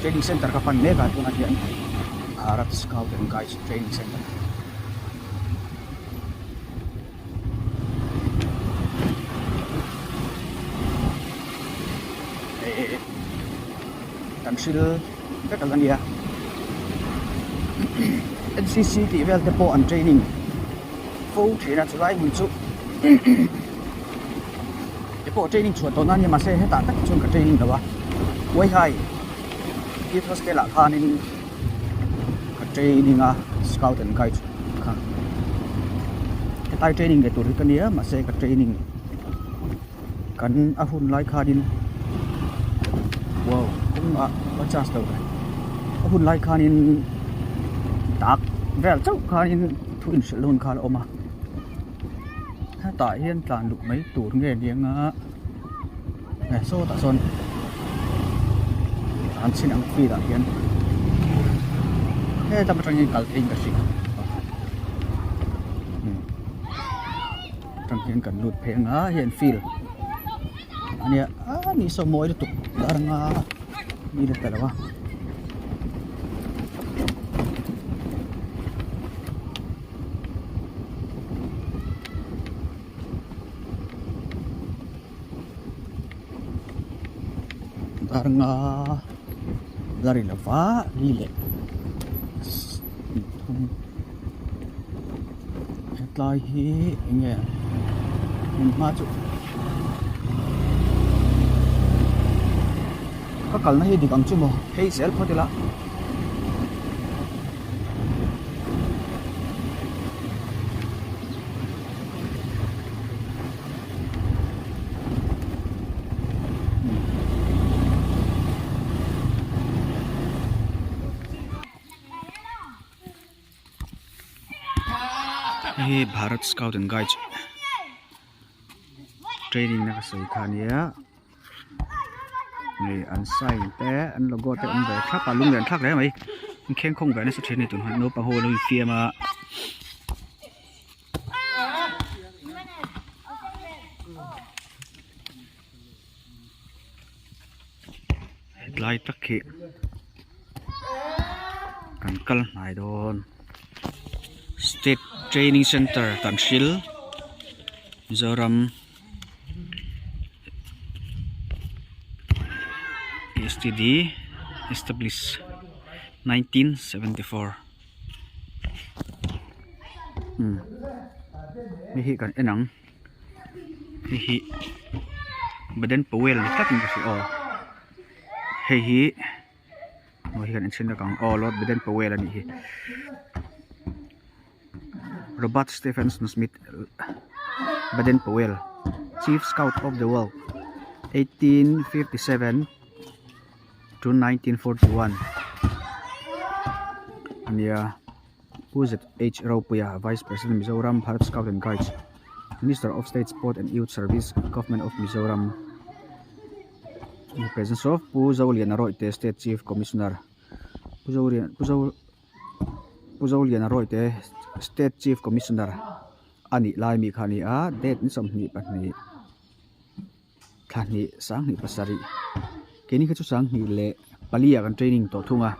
Training center ka pan mek a tunah hian Bharat Scout and Guides Training Center. Kan hril vek ang a nia N C C tih vel te pawh an training fo thin a chulai hmun chu te pawh training chhuah tawh na a nia mahse hetah tak hi chuan ka training lo a Waihai youth hostel ah khanin ka training a scout and guide kha hetlai training ve tur hi ka nia mahse ka training kan a hun lai khanin wow kawng ah a charge lo a hun lai khanin dak vel chauh khanin thu inhrilh hun kha a la awm a hetah hian tlan luh mai tur nge ni anga eh sawtah sawn an chhin ang field ah hian helam atangin kal theiin ka hria atang hian kan lut phei anga hei an field ania a ni saw mawi lutuk dar anga mi la ta lo a. Dar nga la ri lova li leh thum hetlai hi eng nge hmun hma chu ka kalna hi dik ang chu maw phei zel phawt ila. Hei hi Bharat Scout and Guides training na ka sawi kha ania hei an sign te an logo te awm ve thlap a lung lian thlak hle mai an khengkhawng ve nasa thin a ni tun hnuai naupang ho an lo infiam a. Hetlai tak hi kan kal hnai dawn state training center Tanhril Mizoram S T D establish 1974. Hei hi kan en ang hei hi Baden Powell ni tlat in ka hria aw hei hi maw hi kan en chhin lawk ang aw Lord Baden Powell a nih hi Robert Stephenson Smith Baden Powell Chief Scout of the World 1857 to 1941 ania Pu ZH Ropuia Vice President Mizoram Bharat Scout and Guides Minister of State Sport and Youth Service Government of Mizoram in the presence of Pu Zoliana Rawite State Chief Commissioner Pu Zolian Pu Zo Pu Zoliana Rawite State Chief Commissioner anih lai mi kha a ni a date ni 22. Thla hnih sanghnih pasarih keini kha chu sanghnih leh pali ah kan training tawh thung a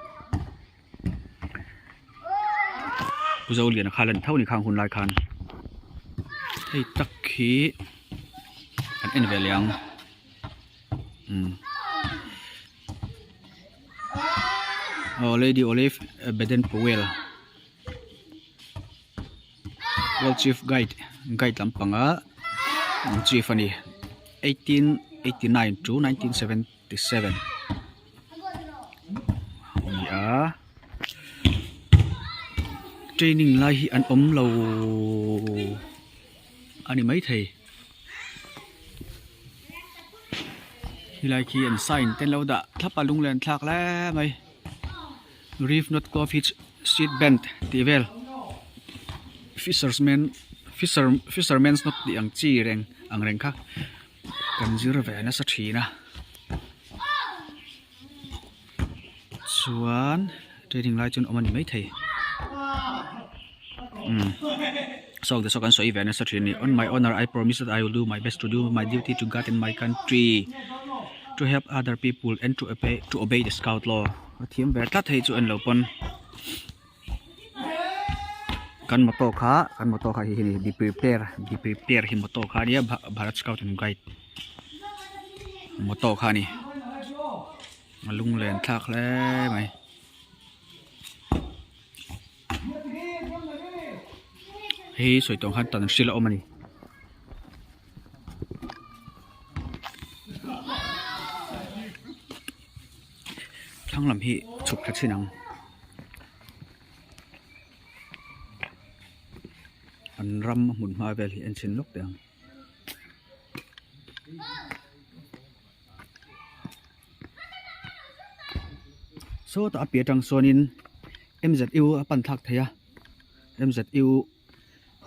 Pu Zoliana kha lan tho a ni khang hun lai khan hei tak hi kan en ve leh ang umm aw Lady Olive Baden Powell. World Chief Guide guide lampanga chief a ni 1889 to 1977 a ni a training lai hi an awm lo a ni maithei helai khi an sign te an lo dah thlap a lunglen thlak hle mai. Reef not cove hitch seat bend tih vel fisherman fisher fisherman's knot tih ang chi reng ang reng kha kan zir ve nasa thin a chuan training lai chuan awm a ni maithei umm saw te saw kan sawi ve nasa thin a ni on my honour I promise that I will do my best to do my duty to God and my country to help other people and to obey to obey the scout law. A thiam ve tlat hei chu en lo pawn kan motto kha kan motto kha hi hi be prepare be prepare hi motto kha ania Bharat scout and guide motto kha a ni a lunglen thlak hle mai. Hei sawi tawng khan tan hril a awm a ni. Thlang lam hi chhuk thla thin ang. An ram a hmun hma vel hi en chhin lawk teh ang. Sawtah a piah atang sawnin M_Z_U a pan thlak thei a M_Z_U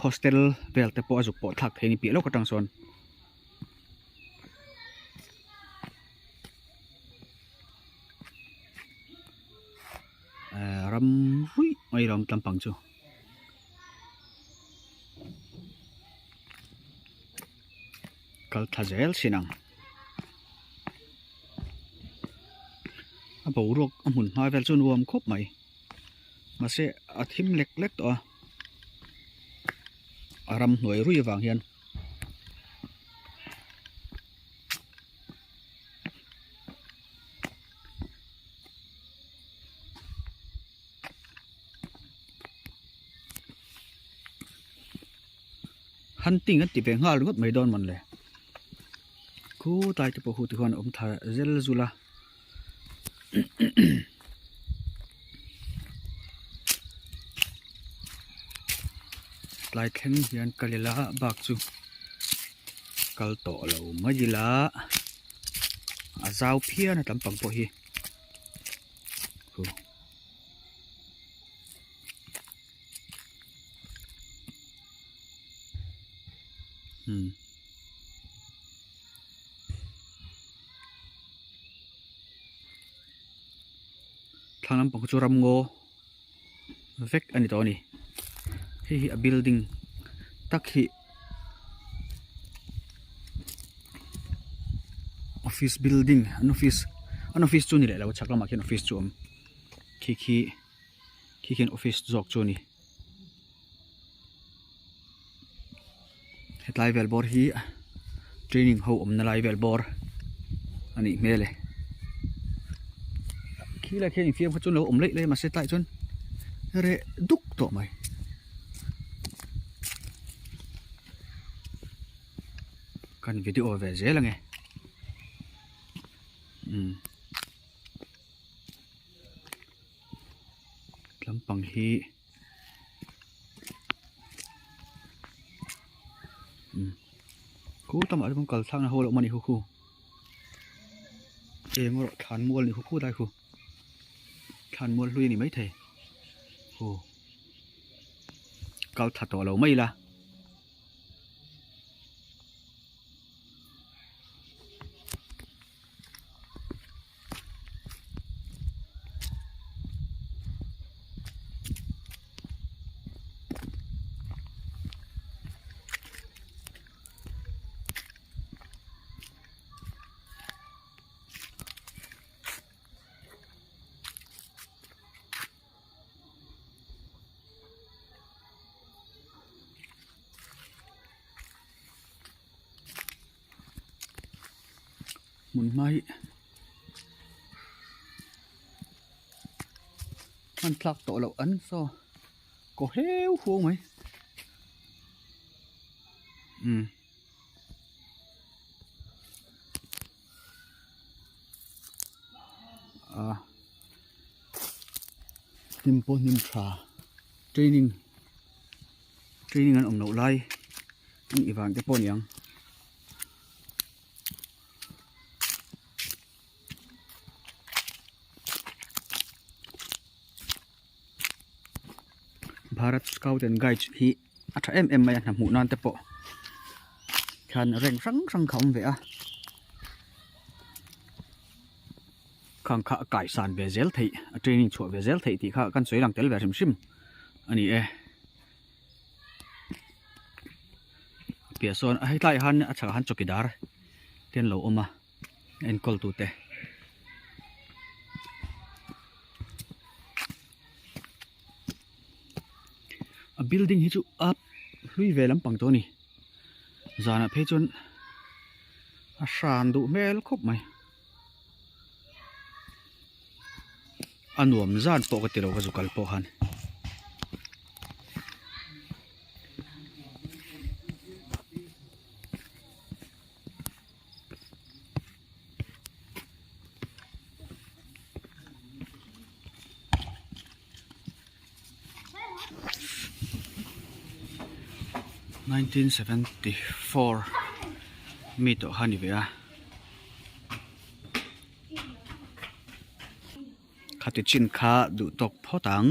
hostel vel te pawh a zuk pawh thlak thei a ni piah lawk atang sawn. Ehh ram ruih mai ram tlampang chu. Kal tha zel sin ang. A boruak a hmun hma vel chu nuam khawp mai. Mahse a thim lek lek tawh a. A ram hnuai ruih avang hian. Hunting an ti ve nghal ringawt mai dawn mawnle khutlai te pawh hu ti khuan a awm thla zel zul a. Tlai thleng hian kal ila bak chu kal tawh lo mai ila a zau phian a tlampang pawh hi. Thlang lampang chu ramngaw vek a ni tawh a ni hei hi a building tak hi office building an office an office chu a ni leh lo a chhak lamah khian office chu a awm khi khi khi khian office zawk chu a ni. Hetlai vel bawr hi training ho awmna lai vel bawr a nih hmel e khi lai khian infiam kha chuan lo awm laih laih a mahse tlaiah chuan reh duk tawh mai. Kan video ve zel ange umm tlampang hi. Khu tamah chuan kal thlakna ho a lo awm a ni khu khu eng erawh thlan mual a ni khu khu lai khu thlan mual hlui a ni maithei aw kal tha tawh lo mai ila. Hmun hma hi hman thlak tawh loh an saw kaw heu huau mai umm. Ah hnim pawh hnim tha training training an awm loh lai a nih vang te pawh a ni ang. Bharat Scout and Guides hi a tha em em mai a hna hmuh nan te pawh hian rank hrang hrang kha a awm ve a khang kha a kaisan ve zel theih a training chhuah ve zel theih tih kha kan sawi lang tel ve hrim hrim a ni e. Piah sawn a hetlai ah hian a chhakah hian chawkidar te an lo awm a enkawl tute. Building hi chu a hlui ve lampang tawh a ni. Zanah phei chuan a hran duh hmel khawp mai. A nuam zan pawh ka ti lo ka zu kal pawh khan. 1974 mi tawh kha a ni ve a khati chin kha duh tawk phawt ang.